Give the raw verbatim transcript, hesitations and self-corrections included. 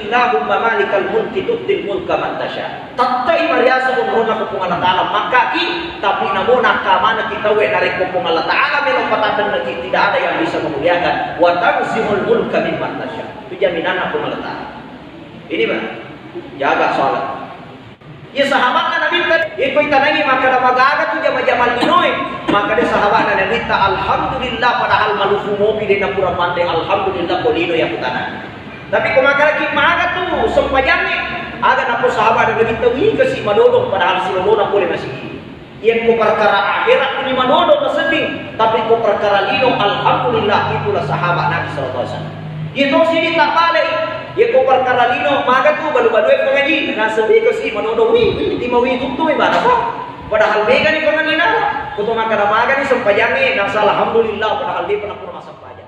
Allahumma malikal mulki tu'til mulka man tasya. Tette'i mariaseng onronna ko Puang Allah Ta'ala, makkaki, tapi namo nakkamanaki tauwe narekko Puang Allah Ta'ala melo patatenneki, tidak ada yang bisa memuliakan. Wa tanzi'ul mulka mimman tasya. Itu jaminanna Puang Allah Ta'ala. Ini, Pak. Jaga sholat. Iya sahabatna Nabitta, iya ko itanangi makkada magaga tu jama-jama linoe. Makkada sahabatna Nabitta, "Alhamdulillah, padahal malufu mopi de napura pande, alhamdulillah ko lino iya kutanangi." Tapi ko makkadaki maga tu sempajangnge, aga napau sahabatna Nabitta, "Wih, kasi madodong padahal silolona pole masigi." Iya ko perkara akhirat ni madodong masedding, tapi ko perkara lino, alhamdulillah, itulah sahabat Nabi sallallahu alaihi wasallam. Iya tosi di tapale, iya ko perkara lino, maga tu balu-balue pengaji, nasabiko si madodong, wih, wih, timawi tuttu, wih, mana, Pak? Padahal mega ni pengaji na, kutu makkada maga ni sempajangnge, nasa alhamdulillah, padahal dia pernah pura massempajang.